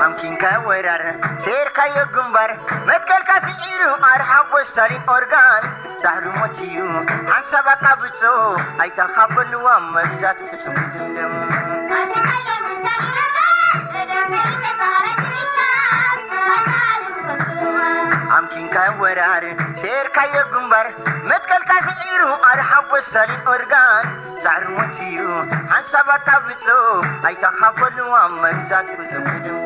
ኣምኪንካ ወራር ሴርካዮ ግንባር መትከልካ ስዒሩ ኣርሓቦ ስታሊን ኦርጋን ጻዕሪ ሞት እዩ ሓንሳብ ኣቃብጾ ኣይተኻፈልዋ መግዛት ፍጹም ድምድም ኣምኪንካ ወራር ሴርካዮ ግንባር መትከልካ ስዒሩ ኣርሓቦ ስታሊን ኦርጋን ጻዕሪ ሞት እዩ ሓንሳብ ኣቃብጾ ኣይተኻፈልዋ መግዛት ፍጹም ድምድም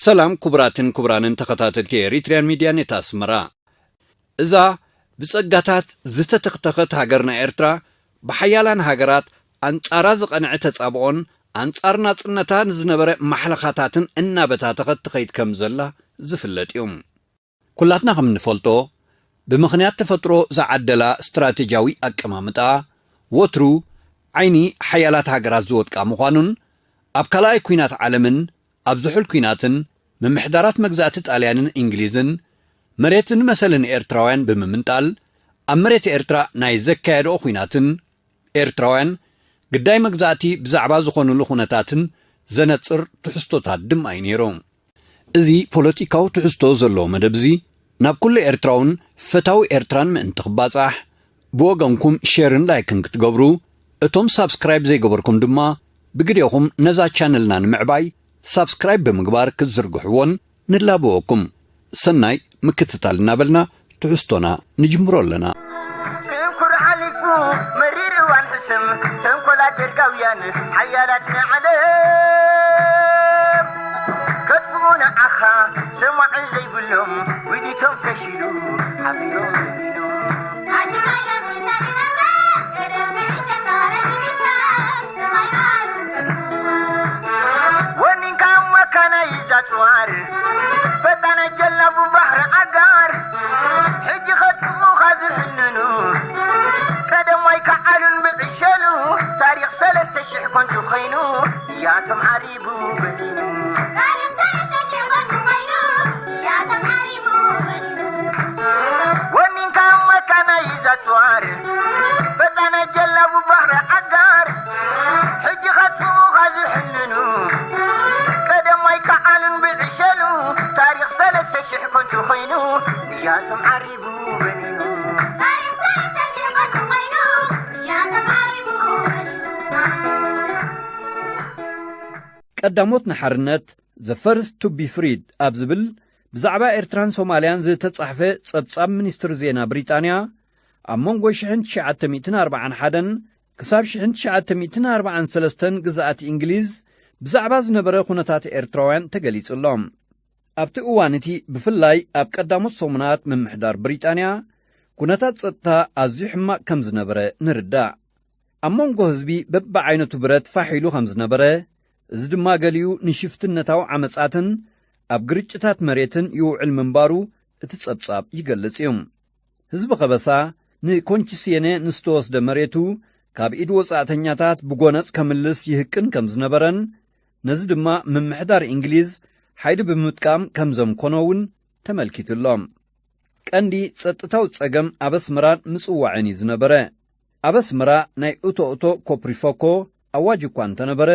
ሰላም ክቡራትን ክቡራንን ተኸታተልቲ ኤሪትሪያን ሚድያ ኔት ኣስመራ። እዛ ብጸጋታት ዝተተኽተኸት ሃገርና ኤርትራ ብሓያላን ሃገራት ኣንጻራ ዝቐንዐ ተጻብኦን ኣንጻር ናጽነታ ንዝነበረ ማሕለኻታትን እናበታተኸት ትኸይድ ከም ዘላ ዝፍለጥ እዩ። ኩላትና ከም እንፈልጦ ብምኽንያት ተፈጥሮ ዝዓደላ ስትራቴጂያዊ ኣቀማምጣ ወትሩ ዓይኒ ሓያላት ሃገራት ዝወድቃ ምዃኑን ኣብ ካልኣይ ኲናት ዓለምን ኣብ ዝሑል ኲናትን ምምሕዳራት መግዛእቲ ጣልያንን እንግሊዝን መሬትን መሰልን ኤርትራውያን ብምምንጣል ኣብ መሬት ኤርትራ ናይ ዘካየድኦ ኲናትን ኤርትራውያን ግዳይ መግዛእቲ ብዛዕባ ዝኾኑሉ ኩነታትን ዘነጽር ትሕዝቶታት ድማ እዩ ነይሩ። እዚ ፖለቲካዊ ትሕዝቶ ዘለዎ መደብ እዚ ናብ ኩሉ ኤርትራውን ፈታዊ ኤርትራን ምእንቲ ክባጻሕ ብወገንኩም ሼርን ላይክን ክትገብሩ እቶም ሳብስክራይብ ዘይገበርኩም ድማ ብግዴኹም ነዛ ቻነልና ንምዕባይ ሳብስክራይብ ብምግባር ክትዝርግሕዎን ንላበወኩም። ሰናይ ምክትታል እናበልና ትሕዝቶና ንጅምሮ ኣለና። ጽንኩር ሓሊፉ መሪር እዋን ሕስም ተንኮላት ደርጋውያን ሓያላት ንዓለም ከጥፍኡ ንዓኻ ሰማዒ ዘይብሎም ውዲቶም ፈሺሉ ሓፊሮም ደሚኖም ወኒንካ መካናይ ዛጽዋር ፈጣናይ ጀላቡ ባሕሪ ኣጋር ሕጂ ኸጥፍኡኻ ዝሕንኑ ቀደማይ ከዓሉን ብዕሸሉ ታሪኽ ሰለስተ ሽሕ ኮንቱ ኾይኑ ያቶም ዓሪቡ በዲኑ ወኒንካ መካናይ ዛጽዋር ፈጣናይ ጀላቡ ባሕሪ ኣጋር ሕጂ ኸጥፍኡኻ ዝሕንኑ ቀደማይ ከዓሉን ብዕሸሉ ታሪኽ ሰለስተ ሽሕ ኮንቱ ኾይኑ ያቶም ዓሪቡ በዲኑ ቀዳሞት ንሓርነት The First to be Freed ኣብ ዝብል ብዛዕባ ኤርትራን ሶማልያን ዝተጻሕፈ ጸብጻብ ሚኒስትሪ ዜና ብሪጣንያ ኣብ መንጎ ሽሕን ትሽዓተ ሚእትን ኣርባዓን ሓደን ክሳብ ሽሕን ትሽዓተ ሚእትን ኣርባዓን ሰለስተን ግዝኣት እንግሊዝ ብዛዕባ ዝነበረ ኩነታት ኤርትራውያን ተገሊጹ ኣሎ። ኣብቲ እዋን እቲ ብፍላይ ኣብ ቀዳሞት ሰሙናት ምምሕዳር ብሪጣንያ ኩነታት ጸጥታ ኣዝዩ ሕማቕ ከም ዝነበረ ንርዳእ። ኣብ መንጎ ህዝቢ በብዓይነቱ ብረት ፋሕ ኢሉ ከም ዝነበረ፣ እዚ ድማ ገሊኡ ንሽፍትነታዊ ዓመጻትን ኣብ ግርጭታት መሬትን ይውዕል ምንባሩ እቲ ጸብጻብ ይገልጽ እዩ። ህዝቢ ከበሳ ንኮንቺስየነ ንዝተወስደ መሬቱ ካብ ኢድ ወጻእተኛታት ብጎነጽ ከምልስ ይህቅን ከም ዝነበረን ነዚ ድማ ምምሕዳር እንግሊዝ ሓይሊ ብምጥቃም ከም ዘምኮኖ እውን ተመልኪቱ ኣሎ። ቀንዲ ጸጥታዊ ጸገም ኣብ ኣስመራን ምጽዋዕን እዩ ዝነበረ። ኣብ ኣስመራ ናይ እቶ እቶ ኮፕሪፎኮ ኣዋጅ እኳ እንተነበረ፣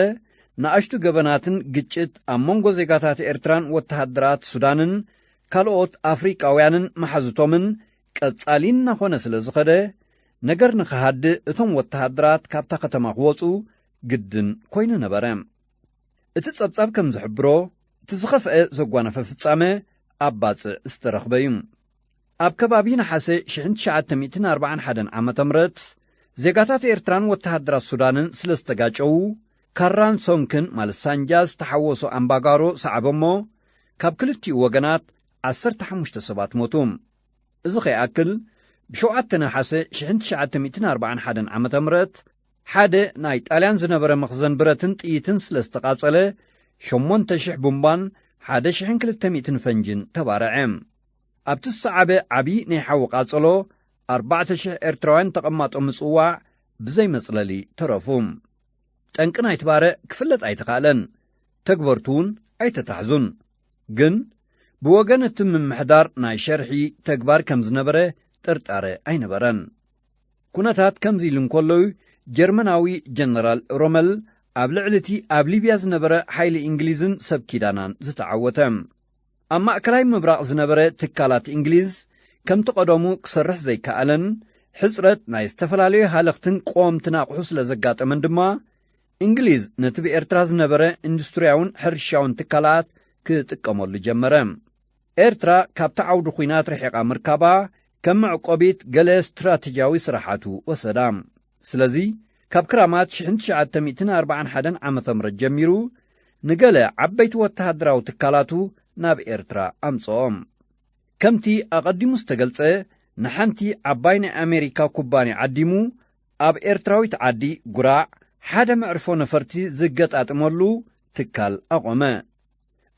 ንኣሽቱ ገበናትን ግጭት ኣብ መንጎ ዜጋታት ኤርትራን ወተሃደራት ሱዳንን ካልኦት ኣፍሪቃውያንን መሓዙቶምን ቀጻሊ እናኾነ ስለ ዝኸደ፣ ነገር ንኽሃድእ እቶም ወተሃደራት ካብታ ከተማ ክወጹ ግድን ኮይኑ ነበረ። እቲ ጸብጻብ ከም ዝሕብሮ፣ እቲ ዝኸፍአ ዘጓነፈ ፍጻመ ኣብ ባጽዕ ዝተረኽበ እዩ። ኣብ ከባቢ ነሓሰ ሽሕን ትሽዓተ ሚእትን ኣርባዓን ሓደን ዓመተ ምህረት፣ ዜጋታት ኤርትራን ወተሃደራት ሱዳንን ስለ ዝተጋጨዉ፣ ካራን ሶንክን ማለት ሳንጃ ዝተሓወሶ ኣምባጋሮ ሰዓበ እሞ፣ ካብ ክልቲኡ ወገናት ዓሰርተ ሓሙሽተ ሰባት ሞቱ። እዚ ከይኣክል፣ ብሸውዓተ ነሓሰ ሽሕን ትሽዓተ ሚእትን ኣርባዓን ሓደን ዓመተ ምህረት፣ ሓደ ናይ ጣልያን ዝነበረ መኽዘን ብረትን ጥይትን ስለ ዝተቓጸለ፣ ሸሞንተ ሽሕ ቡምባን ሓደ ሽሕን ክልተ ሚእትን ፈንጅን ተባርዐ። ኣብቲ ዝሰዓበ ዓቢ ናይ ሓዊ ቃጸሎ፣ ኣርባዕተ ሽሕ ኤርትራውያን ተቐማጦ ምጽዋዕ ብዘይ መጽለሊ ተረፉ። ጠንቂ ናይቲ ባርዕ ክፍለጥ ኣይተኻእለን። ተግበርቱ እውን ኣይተታሕዙን። ግን ብወገን እቲ ምምሕዳር ናይ ሸርሒ ተግባር ከም ዝነበረ ጥርጣረ ኣይነበረን። ኩነታት ከምዚ ኢሉ እንከሎ እዩ ጀርመናዊ ጀነራል ሮመል ኣብ ልዕሊ እቲ ኣብ ሊብያ ዝነበረ ሓይሊ እንግሊዝን ሰብ ኪዳናን ዝተዓወተ። ኣብ ማእከላይ ምብራቕ ዝነበረ ትካላት እንግሊዝ ከምቲ ቀደሙ ክሰርሕ ዘይከኣለን፣ ሕጽረት ናይ ዝተፈላለዩ ሃለኽትን ቀወምትን ኣቑሑ ስለ ዘጋጠመን ድማ፣ እንግሊዝ ነቲ ብኤርትራ ዝነበረ ኢንዱስትርያውን ሕርሻውን ትካላት ክጥቀመሉ ጀመረ። ኤርትራ ካብቲ ዓውዲ ኲናት ርሒቓ ምርካባ ከም መዕቆቢት ገለ ስትራተጂያዊ ስራሓቱ ወሰዳ። ስለዚ፣ ካብ ክራማት ሽሕን ትሽዓተ ሚእትን ኣርባዓን ሓደን ዓመተ ምህረት ጀሚሩ፣ ንገለ ዓበይቲ ወተሃደራዊ ትካላቱ ናብ ኤርትራ ኣምጽኦም። ከምቲ ኣቐዲሙ ዝተገልጸ፣ ንሓንቲ ዓባይ ናይ ኣሜሪካ ኩባንያ ዓዲሙ፣ ኣብ ኤርትራዊት ዓዲ ጉራዕ ሓደ መዕርፎ ነፈርቲ ዝገጣጥመሉ ትካል ኣቖመ።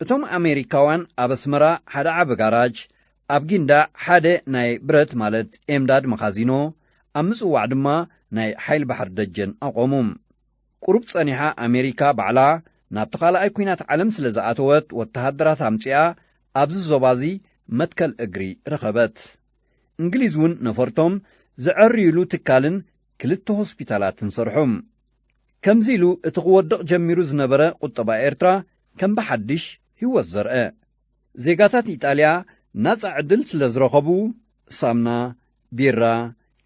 እቶም ኣሜሪካውያን ኣብ ኣስመራ ሓደ ዓቢ ጋራጅ፣ ኣብ ጊንዳዕ ሓደ ናይ ብረት ማለት ኤምዳድ መኻዚኖ፣ ኣብ ምጽዋዕ ድማ ናይ ሓይሊ ባሕሪ ደጀን ኣቖሙ። ቁሩብ ጸኒሓ ኣሜሪካ ባዕላ ናብቲ ካልኣይ ኲናት ዓለም ስለ ዝኣተወት፣ ወተሃደራት ኣምጺኣ ኣብዚ ዞባዚ መትከል እግሪ ረኸበት። እንግሊዝ እውን ነፈርቶም ዘዐርዩሉ ትካልን ክልተ ሆስፒታላትን ሰርሑ። ከምዚ ኢሉ እቲ ክወድቕ ጀሚሩ ዝነበረ ቁጠባ ኤርትራ ከም ብሓድሽ ህይወት ዘርአ። ዜጋታት ኢጣልያ ናጻ ዕድል ስለ ዝረኸቡ፣ ሳምና፣ ቢራ፣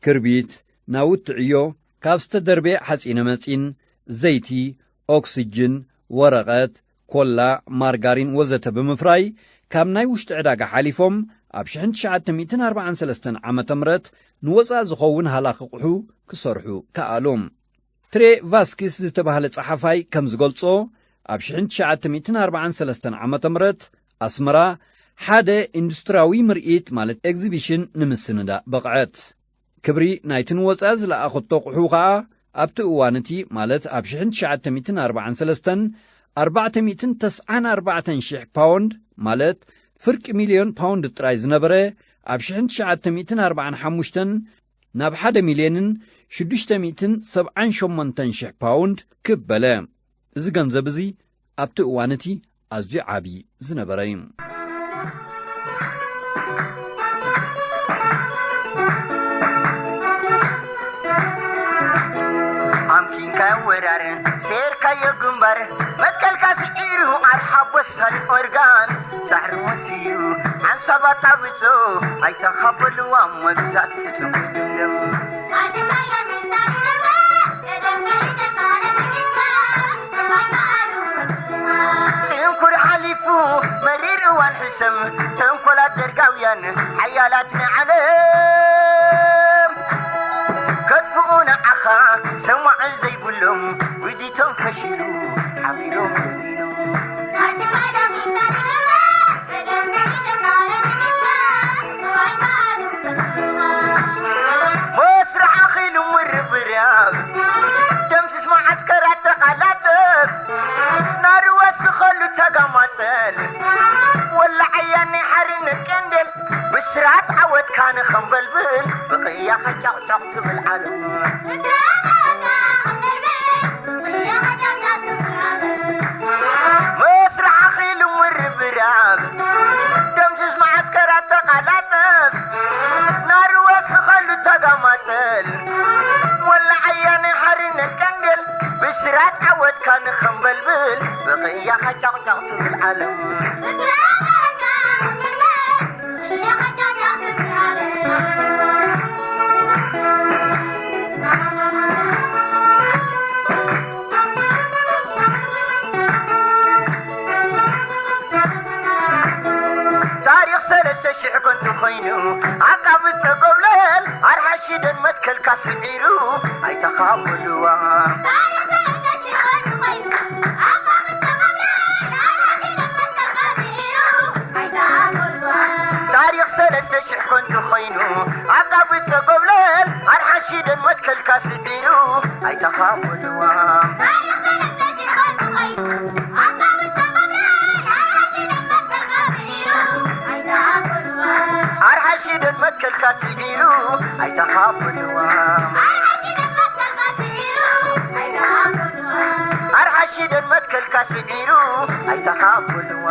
ክርቢት፣ ናውቲ ዕዮ፣ ካብ ዝተደርበየ ሓጺነ መጺን፣ ዘይቲ፣ ኦክስጅን፣ ወረቐት፣ ኮላ፣ ማርጋሪን ወዘተ ብምፍራይ፣ ካብ ናይ ውሽጢ ዕዳጋ ሓሊፎም፣ ኣብ ሽሕን ትሽዓተ ሚእትን ኣርባዓን ሰለስተን ዓመተ ምህረት ንወጻኢ ዝኸውን ሃላኺ ኣቑሑ ክሰርሑ ከኣሉ። ትሬ ቫስኪስ ዝተባህለ ጸሓፋይ ከም ዝገልጾ፣ ኣብ ሽሕን ትሽዓተ ሚእትን ኣርባዓን ሰለስተን ዓመተ ምህረት ኣስመራ ሓደ ኢንዱስትርያዊ ምርኢት ማለት ኤግዚቢሽን ንምስንዳእ በቕዐት። ክብሪ ናይቲ ንወጻኢ ዝለኣኸቶ ኣቑሑ ኸኣ ኣብቲ እዋን እቲ ማለት ኣብ ሽሕን ትሽዓተ ሚእትን ኣርባዓን ሰለስተን ኣርባዕተ ሚእትን ተስዓን ኣርባዕተን ሽሕ ፓውንድ ማለት ፍርቂ ሚልዮን ፓውንድ ጥራይ ዝነበረ ኣብ ሽሕን ትሽዓተ ሚእትን ኣርባዓን ሓሙሽተን ናብ ሓደ ሚልዮንን ሽዱሽተ ሚእትን ሰብዓን ሸሞንተን ሽሕ ፓውንድ ክብ በለ። እዚ ገንዘብ እዚ ኣብቲ እዋን እቲ ኣዝዩ ዓቢ ዝነበረ እዩ። ኣምኪንካዮ ወራር፣ ሴርካዮ ግንባር፣ መትከልካ ስዒሩ ኣርሓ ቦሳል ኦርጋን፣ ሳሕሪ ሞት እዩ ሓንሳብ ኣጣብጾ፣ ኣይተኻፈልዋ መግዛእቲ ፍጹም ክድምደም። ጽንኩር ሓሊፉ መሪር እዋን ሕሰም፣ ተንኮላት ደርጋውያን ሓያላት ንዓለም ከጥፍኡ ንዓኻ ሰማዒ ዘይብሎም፣ ውዲቶም ፈሺሉ ሓፊሮም ደኒኖም። መስርሕ ኣኺሉ ምርብራብ፣ ደምስስ መዓስከራት ተቓላጠፍ፣ ናሪ ወስኸሉ ተጋማጠል፣ ወላዓያ ናይ ሓርነት ቀንዴል፣ ብስራት ዓወትካ ንኸንበልብል፣ ብቕያኻ ጫቕጫቕ ትብል ዓለም። መስርሕ ኣኺሉ ምርብራብ፣ ደምስስ መዓስከራት ተቓላጠፍ፣ ናሪ ወስኸሉ ተጋማጠል፣ ወላዓያ ናይ ሓርነት ቀንዴል፣ ብስራት ዓወትካ ንኸንበልብል፣ ብቕያኻ ጫቕጫቕ ትብል ዓለም። ታሪኽ ሰለስተ ሽሕ ከንቱ ኮይኑ፣ ዓቃቢ ጸጎብለል ኣርሓ ሽደን መትከልካ ስዒሩ ኣይተኻበልዋ። ታሪኽ ሰለስተ ሽሕ ከንቱ ኮይኑ፣ ሽሕ ኮንኪ ኮይኑ ዓቃቢ ተጎብለል ኣርሓሽደን መትከልካ ስዒሩ ኣይተኻብልዋ። ኣርሓሽደን መትከልካ ስዒሩ ኣይተኻብልዋ። ኣርሓሽደን መትከልካ ስዒሩ ኣይተኻብልዋ።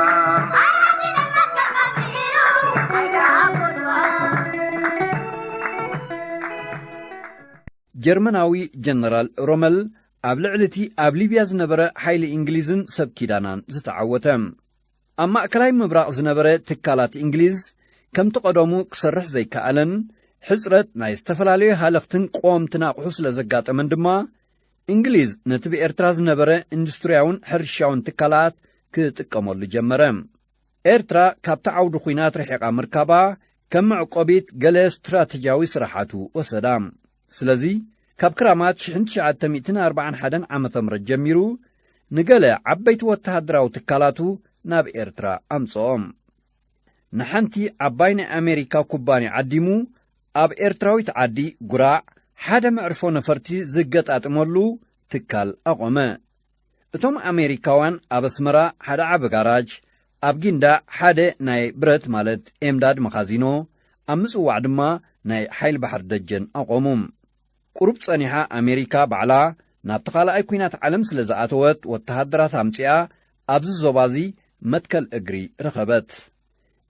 ጀርመናዊ ጀነራል ሮመል ኣብ ልዕሊ እቲ ኣብ ሊብያ ዝነበረ ሓይሊ እንግሊዝን ሰብ ኪዳናን ዝተዓወተ። ኣብ ማእከላይ ምብራቕ ዝነበረ ትካላት እንግሊዝ ከምቲ ቀደሙ ክሰርሕ ዘይከኣለን ሕጽረት ናይ ዝተፈላለዩ ሃለኽትን ቀወምትን ኣቑሑ ስለ ዘጋጠመን ድማ እንግሊዝ ነቲ ብኤርትራ ዝነበረ ኢንዱስትርያውን ሕርሻውን ትካላት ክጥቀመሉ ጀመረ። ኤርትራ ካብቲ ዓውዲ ኲናት ርሒቓ ምርካባ ከም መዕቆቢት ገለ ስትራተጂያዊ ስራሓቱ ወሰዳ። ስለዚ ካብ ክራማት ሽሕን ትሽዓተ ሚእትን ኣርባዓን ሓደን ዓመተ ምህረት ጀሚሩ ንገለ ዓበይቲ ወተሃደራዊ ትካላቱ ናብ ኤርትራ ኣምጽኦም። ንሓንቲ ዓባይ ናይ ኣሜሪካ ኩባንያ ዓዲሙ ኣብ ኤርትራዊት ዓዲ ጉራዕ ሓደ መዕርፎ ነፈርቲ ዝገጣጥመሉ ትካል ኣቖመ። እቶም ኣሜሪካውያን ኣብ ኣስመራ ሓደ ዓቢ ጋራጅ፣ ኣብ ጊንዳዕ ሓደ ናይ ብረት ማለት ኤምዳድ መኻዚኖ፣ ኣብ ምጽዋዕ ድማ ናይ ሓይሊ ባሕሪ ደጀን ኣቖሙ። ቁሩብ ጸኒሓ ኣሜሪካ ባዕላ ናብቲ ካልኣይ ኲናት ዓለም ስለ ዝኣተወት ወተሃደራት ኣምጺኣ ኣብዚ ዞባዚ መትከል እግሪ ረኸበት።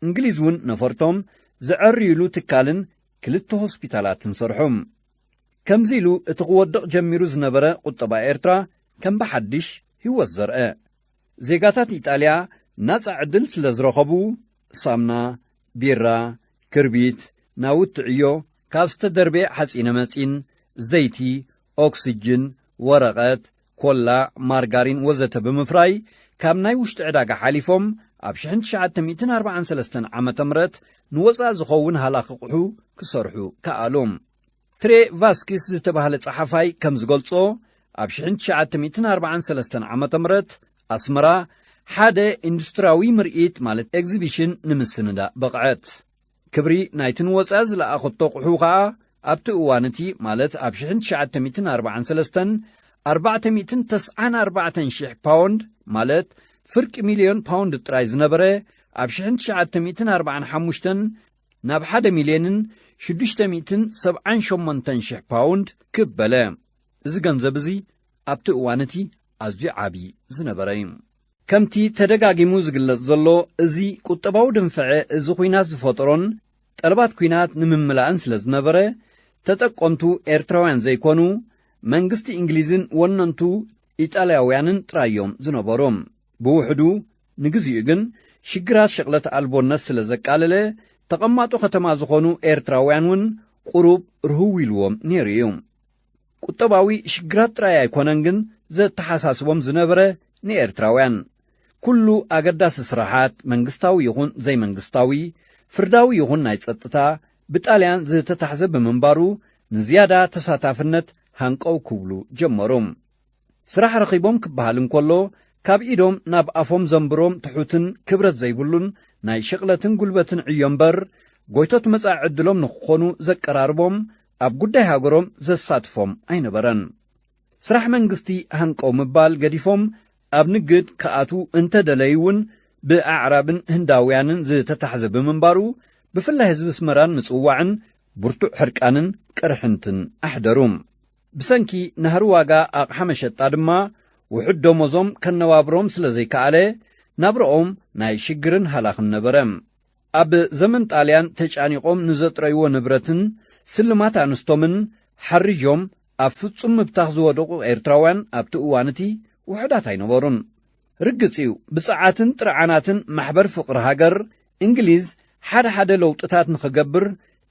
እንግሊዝ እውን ነፈርቶም ዘዐርዩሉ ትካልን ክልተ ሆስፒታላትን ሰርሑ። ከምዚ ኢሉ እቲ ክወድቕ ጀሚሩ ዝነበረ ቁጠባ ኤርትራ ከም ብሓድሽ ህይወት ዘርአ። ዜጋታት ኢጣልያ ናጻ ዕድል ስለ ዝረኸቡ ሳምና፣ ቢራ፣ ክርቢት፣ ናውቲ ዕዮ፣ ካብ ዝተደርበየ ሓጺነ መጺን፣ ዘይቲ፣ ኦክስጅን፣ ወረቐት፣ ኮላ፣ ማርጋሪን ወዘተ ብምፍራይ ካብ ናይ ውሽጢ ዕዳጋ ሓሊፎም ኣብ ሽሕን ትሽዓተ ሚእትን ኣርባዓን ሰለስተን ዓመተ ምህረት ንወጻኢ ዝኸውን ሃላኺ ኣቑሑ ክሰርሑ ከኣሉ። ትሬ ቫስኪስ ዝተባህለ ጸሓፋይ ከም ዝገልጾ ኣብ ሽሕን ትሽዓተ ሚእትን ኣርባዓን ሰለስተን ዓመተ ምህረት ኣስመራ ሓደ ኢንዱስትርያዊ ምርኢት ማለት ኤግዚቢሽን ንምስንዳእ በቕዐት። ክብሪ ናይቲ ንወጻኢ ዝለኣኸቶ ኣቑሑ ኸኣ ኣብቲ እዋን እቲ ማለት ኣብ ሽሕን ትሽዓተ ሚእትን ኣርባዓን ሰለስተን ኣርባዕተ ሚእትን ተስዓን ኣርባዕተን ሽሕ ፓውንድ ማለት ፍርቂ ሚልዮን ፓውንድ ጥራይ ዝነበረ ኣብ ሽሕን ትሽዓተ ሚእትን ኣርባዓን ሓሙሽተን ናብ ሓደ ሚልዮንን ሽዱሽተ ሚእትን ሰብዓን ሸሞንተን ሽሕ ፓውንድ ክብ በለ። እዚ ገንዘብ እዚ ኣብቲ እዋን እቲ ኣዝዩ ዓቢ ዝነበረ እዩ። ከምቲ ተደጋጊሙ ዝግለጽ ዘሎ፣ እዚ ቁጠባዊ ድንፍዐ እዚ ኲናት ዝፈጠሮን ጠለባት ኲናት ንምምላእን ስለ ዝነበረ፣ ተጠቀምቱ ኤርትራውያን ዘይኮኑ፣ መንግስቲ እንግሊዝን ወነንቱ ኢጣልያውያንን ጥራይ እዮም ዝነበሩ። ብውሕዱ ንግዚኡ ግን ሽግራት ሸቕለት ኣልቦነት ስለ ዘቃለለ፣ ተቐማጦ ከተማ ዝኾኑ ኤርትራውያን እውን ቁሩብ ርህው ኢልዎም ነይሩ እዩ። ቁጠባዊ ሽግራት ጥራይ ኣይኮነን ግን ዘተሓሳስቦም ዝነበረ ንኤርትራውያን። ኩሉ ኣገዳሲ ስራሓት መንግስታዊ ይኹን ዘይመንግስታዊ፣ ፍርዳዊ ይኹን ናይ ጸጥታ፣ ብጣልያን ዝተታሕዘ ብምንባሩ ንዝያዳ ተሳታፍነት ሃንቀው ክብሉ ጀመሩ። ስራሕ ረኺቦም ክበሃል እንከሎ ካብ ኢዶም ናብ ኣፎም ዘንብሮም ትሑትን ክብረት ዘይብሉን ናይ ሽቕለትን ጉልበትን ዕዮ እምበር ጎይቶት መጻኢ ዕድሎም ንኽኾኑ ዘቀራርቦም ኣብ ጉዳይ ሃገሮም ዘሳትፎም ኣይነበረን። ስራሕ መንግስቲ ሃንቀው ምባል ገዲፎም ኣብ ንግድ ክኣትዉ እንተደለዩ እውን ብኣዕራብን ህንዳውያንን ዝተታሕዘ ብምንባሩ ብፍላይ ህዝቢ ኣስመራን ምጽዋዕን ብርቱዕ ሕርቃንን ቅርሕንትን ኣሕደሩ። ብሰንኪ ናህሪ ዋጋ ኣቕሓ መሸጣ ድማ ውሑድ ደሞዞም ከነባብሮም ስለ ዘይከኣለ ናብርኦም ናይ ሽግርን ሃላኽን ነበረ። ኣብ ዘመን ጣልያን ተጫኒቖም ንዘጥረይዎ ንብረትን ስልማት ኣንስቶምን ሓሪጆም ኣብ ፍጹም ምብታኽ ዝወደቑ ኤርትራውያን ኣብቲ እዋን እቲ ውሑዳት ኣይነበሩን። ርግጽ እዩ፣ ብጸዓትን ጥርዓናትን ማሕበር ፍቕሪ ሃገር እንግሊዝ ሓደ ሓደ ለውጥታት ንኽገብር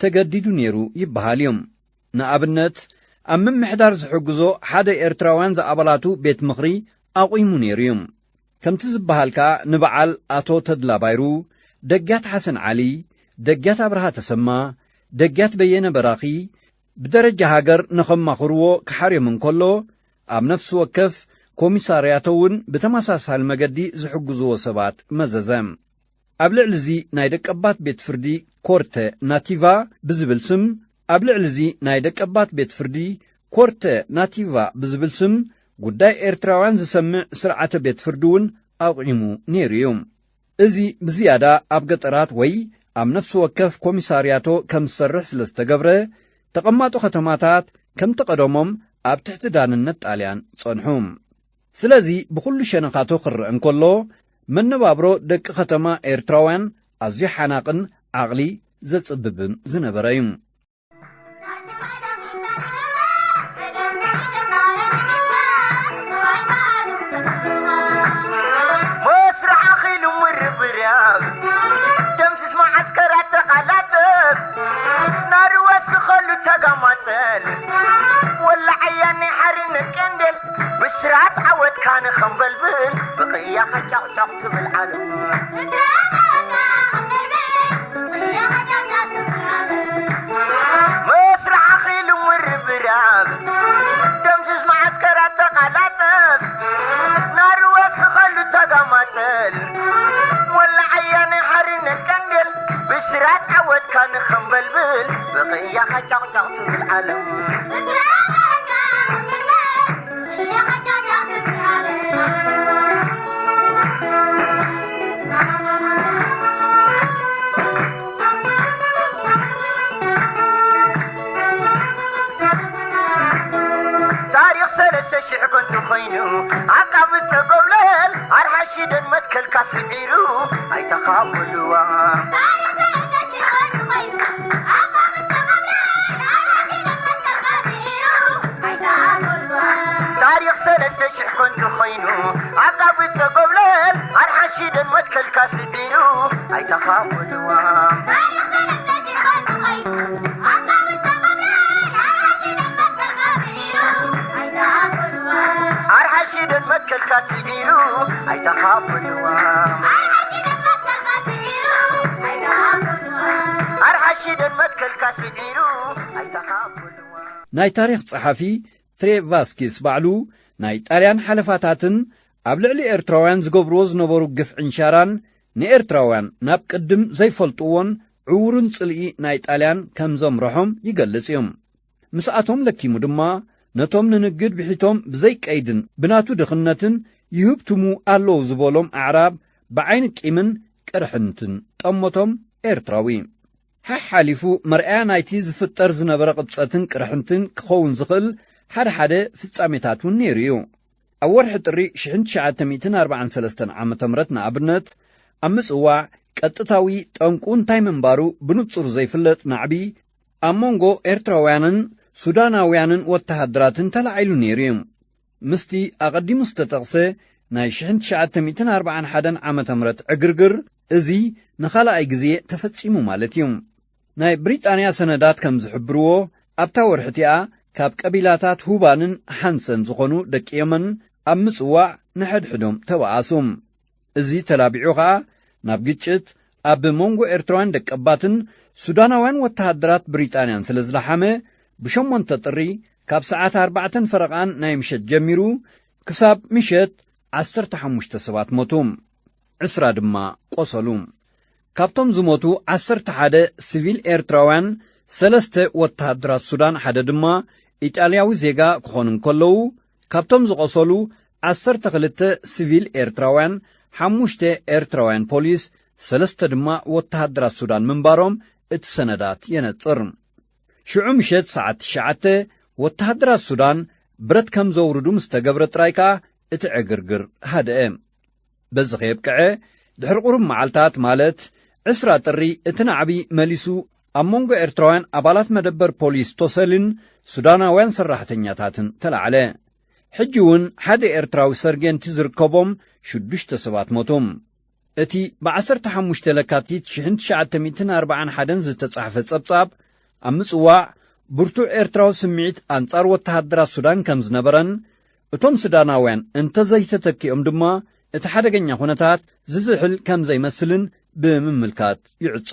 ተገዲዱ ነይሩ ይበሃል እዩ። ንኣብነት ኣብ ምምሕዳር ዝሕግዞ ሓደ ኤርትራውያን ዝኣባላቱ ቤት ምኽሪ ኣቑሙ ነይሩ እዩ። ከምቲ ዝበሃል ከኣ ንበዓል ኣቶ ተድላ ባይሩ፣ ደግያት ሓሰን ዓሊ፣ ደግያት ኣብርሃ ተሰማ፣ ደግያት በየነ በራኺ ብደረጃ ሃገር ንኸማኽርዎ ክሓርዮም እንከሎ ኣብ ነፍሲ ወከፍ ኮሚሳርያቶ እውን ብተመሳሳሊ መገዲ ዝሕግዝዎ ሰባት መዘዘ። ኣብ ልዕሊ እዚ ናይ ደቀባት ቤት ፍርዲ ኮርተ ናቲቫ ብዝብል ስም፣ ኣብ ልዕሊ እዚ ናይ ደቀባት ቤት ፍርዲ ኮርተ ናቲቫ ብዝብል ስም ጉዳይ ኤርትራውያን ዝሰምዕ ስርዓተ ቤት ፍርዲ እውን ኣቑሙ ነይሩ እዩ። እዚ ብዝያዳ ኣብ ገጠራት ወይ ኣብ ነፍሲ ወከፍ ኮሚሳርያቶ ከም ዝሰርሕ ስለ ዝተገብረ፣ ተቐማጦ ከተማታት ከምቲ ቀደሞም ኣብ ትሕቲ ዳንነት ጣልያን ጸንሑ። ስለዚ ብኹሉ ሸነኻቱ ክረአ እንከሎ፣ መነባብሮ ደቂ ከተማ ኤርትራውያን ኣዝዩ ሓናቕን ዓቕሊ ዘጽብብን ዝነበረ እዩ። መስርሕ ኣኺሉ ምርብራብ፣ ደምስስ መዓስከራት ተቓላጠፍ፣ ናርወ ስኸሉ ተጋማጠል፣ ወላዓያ ናይ ሓርነት ቀንዴል፣ ብስራት ዓወትካ ንኸንበልብል፣ ብቕያኻ ጫቕጫቕ ትብል ዓለም። መስርሕ ኣኺሉ ምርብራብ፣ ደምስስ መዓስከራት ተቓላጠፍ፣ ናርወ ስኸሉ ተጋማጠል፣ ወላዓያ ናይ ሓርነት ቀንዴል፣ ብስራት ዓወትካ ንኸንበልብል፣ ብቕያኻ ጫቕጫቕ ትብል ዓለም። ታሪኽ ሰለስተ ሽሕ ከንቱ ኮይኑ፣ ዓቃቢ ጸጎብለል ኣርሓ ሽደን መትከልካ ስዒሩ ኣይተኻበልዋ። ታሪኽ ሰለስተ ሽሕ ከንቱ ኮይኑ፣ ዓቃቢ ጸጎብለል ኣርሓ ሽደን መትከልካ ስዒሩ ኣይተኻበልዋ። ኣርሓ ሽደን መትከልካ ስዒሩ ኣይተኻበልዋ። ኣርሓ ሽደን መትከልካ ስዒሩ ኣይተኻበልዋ። ናይ ታሪኽ ጸሓፊ ትሬ ቫስኪስ ባዕሉ ናይ ጣልያን ሓለፋታትን ኣብ ልዕሊ ኤርትራውያን ዝገብርዎ ዝነበሩ ግፍዕን ሻራን ንኤርትራውያን ናብ ቅድም ዘይፈልጥዎን ዕዉርን ጽልኢ ናይ ጣልያን ከም ዘምርሖም ይገልጽ እዩ። ምስኣቶም ለኪሙ ድማ ነቶም ንንግድ ብሒቶም ብዘይ ቀይድን ብናቱ ድኽነትን ይህብትሙ ኣለዉ ዝበሎም ኣዕራብ ብዓይኒ ቂምን ቅርሕንትን ጠመቶም ኤርትራዊ። ሓሓሊፉ መርኣያ ናይቲ ዝፍጠር ዝነበረ ቅብጸትን ቅርሕንትን ክኸውን ዝኽእል ሓደ ሓደ ፍጻሜታት እውን ነይሩ እዩ። ኣብ ወርሒ ጥሪ ሽሕን ትሽዓተ ሚእትን ኣርባዓን ሰለስተን ዓመተ ምህረት ንኣብነት፣ ኣብ ምጽዋዕ ቀጥታዊ ጠንቁ እንታይ ምንባሩ ብንጹር ዘይፍለጥ ናዕቢ ኣብ መንጎ ኤርትራውያንን ሱዳናውያንን ወተሃደራትን ተላዒሉ ነይሩ እዩ። ምስቲ ኣቐዲሙ ዝተጠቕሰ ናይ ሽሕን ትሽዓተ ሚእትን ኣርባዓን ሓደን ዓመተ ምህረት ዕግርግር፣ እዚ ንኻልኣይ ግዜ ተፈጺሙ ማለት እዩ። ናይ ብሪጣንያ ሰነዳት ከም ዝሕብርዎ፣ ኣብታ ወርሒ እቲኣ ካብ ቀቢላታት ሁባንን ሓንሰን ዝኾኑ ደቂ የመን ኣብ ምጽዋዕ ንሐድሕዶም ተበኣሱ። እዚ ተላቢዑ ኸኣ ናብ ግጭት ኣብ መንጎ ኤርትራውያን ደቀባትን ሱዳናውያን ወተሃደራት ብሪጣንያን ስለ ዝለሓመ፣ ብሸሞንተ ጥሪ ካብ ሰዓት ኣርባዕተን ፈረቓን ናይ ምሸት ጀሚሩ ክሳብ ምሸት ዓሰርተ ሓሙሽተ ሰባት ሞቱ፣ ዕስራ ድማ ቆሰሉ። ካብቶም ዝሞቱ ዓሰርተ ሓደ ሲቪል ኤርትራውያን፣ ሰለስተ ወተሃደራት ሱዳን፣ ሓደ ድማ ኢጣልያዊ ዜጋ ክኾኑ እንከለዉ፣ ካብቶም ዝቖሰሉ ዓሰርተ ክልተ ሲቪል ኤርትራውያን፣ ሓሙሽተ ኤርትራውያን ፖሊስ፣ ሰለስተ ድማ ወተሃደራት ሱዳን ምንባሮም እቲ ሰነዳት የነጽር። ሽዑ ምሸት ሰዓት ትሽዓተ ወተሃደራት ሱዳን ብረት ከም ዘውርዱ ምስ ተገብረ ጥራይ ከኣ እቲ ዕግርግር ሃድአ። በዚ ከየብቅዐ፣ ድሕሪ ቁሩብ መዓልታት፣ ማለት ዕስራ ጥሪ፣ እቲ ናዕቢ መሊሱ ኣብ መንጎ ኤርትራውያን ኣባላት መደበር ፖሊስ ቶሰልን ሱዳናውያን ሰራሕተኛታትን ተላዕለ። ሕጂ እውን ሓደ ኤርትራዊ ሰርጌንቲ ዝርከቦም ሽዱሽተ ሰባት ሞቱ። እቲ ብዓሰርተ ሓሙሽተ ለካቲት ሽሕን ትሽዓተ ሚእትን ኣርባዓን ሓደን ዝተጻሕፈ ጸብጻብ፣ ኣብ ምጽዋዕ ብርቱዕ ኤርትራዊ ስምዒት ኣንጻር ወተሃደራት ሱዳን ከም ዝነበረን፣ እቶም ሱዳናውያን እንተዘይተተኪኦም ድማ፣ እቲ ሓደገኛ ኩነታት ዝዝሕል ከም ዘይመስልን ብምምልካት ይዕጾ።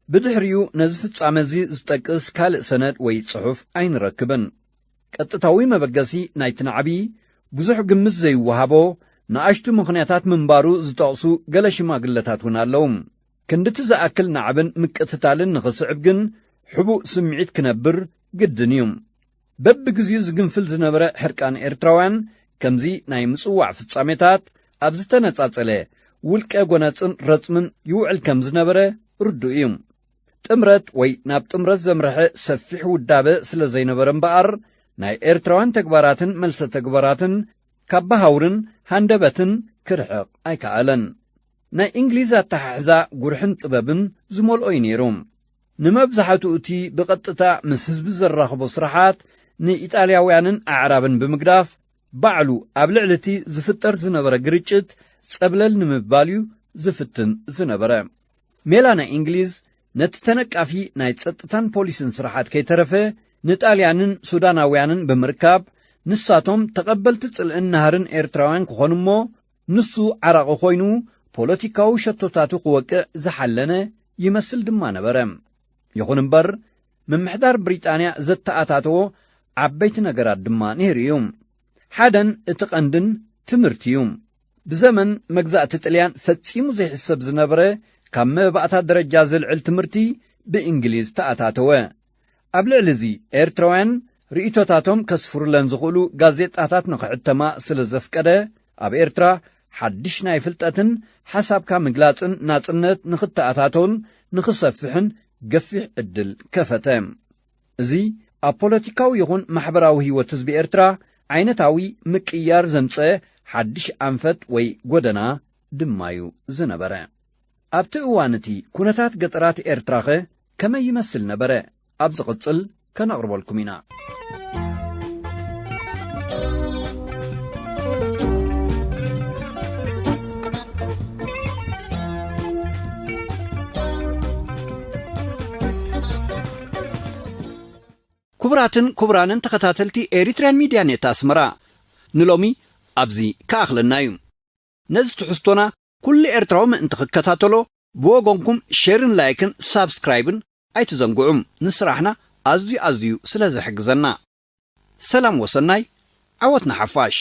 ብድሕሪኡ ነዚ ፍጻመ እዚ ዝጠቅስ ካልእ ሰነድ ወይ ጽሑፍ ኣይንረክብን። ቀጥታዊ መበገሲ ናይቲ ናዕቢ ብዙሕ ግምት ዘይወሃቦ፣ ንኣሽቱ ምኽንያታት ምንባሩ ዝጠቕሱ ገለ ሽማግለታት እውን ኣለዉ። ክንድቲ ዝኣክል ናዕብን ምቅትታልን ንኽስዕብ ግን ሕቡእ ስምዒት ክነብር ግድን እዩ። በብግዜኡ ዝግንፍል ዝነበረ ሕርቃን ኤርትራውያን ከምዚ ናይ ምጽዋዕ ፍጻሜታት ኣብ ዝተነጻጸለ ውልቀ ጎነጽን ረጽምን ይውዕል ከም ዝነበረ ርዱእ እዩ። ጥምረት ወይ ናብ ጥምረት ዘምርሐ ሰፊሕ ውዳበ ስለ ዘይነበረ እምበኣር፣ ናይ ኤርትራውያን ተግባራትን መልሰ ተግባራትን ካብ በሃውርን ሃንደበትን ክርሕቕ ኣይከኣለን። ናይ እንግሊዝ ኣተሓሕዛ ጉርሕን ጥበብን ዝመልኦ እዩ ነይሩ። ንመብዛሕትኡ እቲ ብቐጥታ ምስ ህዝቢ ዘራኽቦ ስራሓት ንኢጣልያውያንን ኣዕራብን ብምግዳፍ፣ ባዕሉ ኣብ ልዕሊ እቲ ዝፍጠር ዝነበረ ግርጭት ጸብለል ንምባል እዩ ዝፍትን ዝነበረ። ሜላ ናይ እንግሊዝ ነቲ ተነቃፊ ናይ ጸጥታን ፖሊስን ስራሓት ከይተረፈ ንጣልያንን ሱዳናውያንን ብምርካብ፣ ንሳቶም ተቐበልቲ ጽልእን ናህርን ኤርትራውያን ክኾኑ እሞ፣ ንሱ ዓራቒ ኮይኑ ፖለቲካዊ ሸቶታቱ ክወቅዕ ዝሓለነ ይመስል ድማ ነበረ። ይኹን እምበር፣ ምምሕዳር ብሪጣንያ ዘተኣታተዎ ዓበይቲ ነገራት ድማ ነይሩ እዩ። ሓደን እቲ ቀንድን ትምህርቲ እዩ። ብዘመን መግዛእቲ ጥልያን ፈጺሙ ዘይሕሰብ ዝነበረ ካብ መባእታ ደረጃ ዝልዕል ትምህርቲ ብእንግሊዝ ተኣታተወ። ኣብ ልዕሊ እዚ ኤርትራውያን ርእይቶታቶም ከስፍሩለን ዝኽእሉ ጋዜጣታት ንኽሕተማ ስለ ዘፍቀደ፣ ኣብ ኤርትራ ሓድሽ ናይ ፍልጠትን ሓሳብካ ምግላጽን ናጽነት ንኽተኣታቶን ንኽሰፍሕን ገፊሕ ዕድል ከፈተ። እዚ ኣብ ፖለቲካዊ ይኹን ማሕበራዊ ህይወት ህዝቢ ኤርትራ ዓይነታዊ ምቅይያር ዘምጸ ሓድሽ ኣንፈት ወይ ጎደና ድማ'ዩ ዝነበረ። ኣብቲ እዋን እቲ ኩነታት ገጠራት ኤርትራኸ ከመይ ይመስል ነበረ? ኣብ ዝቕጽል ከነቕርበልኩም ኢና። ክቡራትን ክቡራንን ተኸታተልቲ ኤሪትርያን ሚድያ ኔት ኣስመራ፣ ንሎሚ ኣብዚ ክኣኽለና እዩ። ነዚ ትሕዝቶና ኩሉ ኤርትራዊ ምእንቲ ክከታተሎ፣ ብወገንኩም ሼርን ላይክን ሳብስክራይብን ኣይትዘንግዑ። ንስራሕና ኣዝዩ ኣዝዩ ስለ ዝሕግዘና። ሰላም ወሰናይ፣ ዓወት ንሓፋሽ።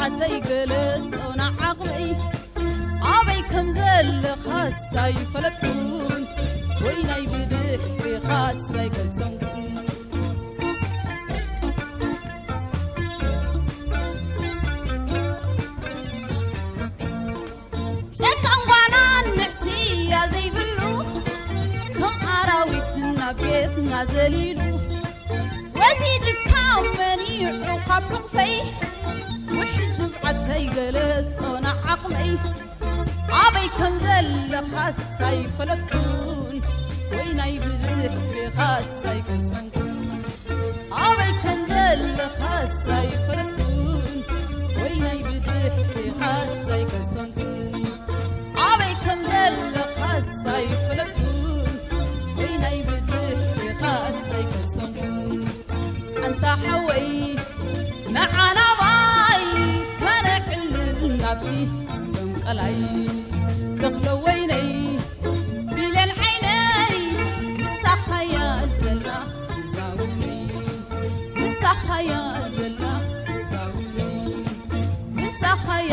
ኣተይ ገለጾ ንዓቕመይ ኣበይ ከም ዘለኻስ ኣይፈለጥኩን፣ ወይናይ ብድሕሪኻስ ኣይቀሰንኩን። ጨካን ጓና ንሕስያ ዘይብሉ፣ ከም ኣራዊት ናብ ቤትና ዘሊሉ፣ ወሲድካ መኒዑ ካብ ሕቑፈይ፣ ውሕጅ ንብዓተይ ገለጾ ንዓቕመይ። ኣበይ ከም ዘለኻስ ኣይፈለጥኩን፣ ወይናይ ብድሕሪኻስ ኣይቀሰንኩን። ኣበይ ከም ዘለኻስ ኣይፈለጥኩን፣ ወይናይ ብድሕሪኻስ ኣይቀሰንኩን። ኣበይ ከም ዘለኻስ ኣይፈለጥኩን፣ ወይናይ ብድሕሪኻስ ኣይቀሰንኩን። ኣንታ ሓወይ፣ ንዓ ናባይ ከነዕልል ናብቲ ደምቀላይ። ተኽለ ወይነይ፣ ቢለን ዓይነይ፣ ምሳኻያ ዘላ ዛውነይ። ምሳኻያ ዘላ ዛውነይ። ምሳኻያ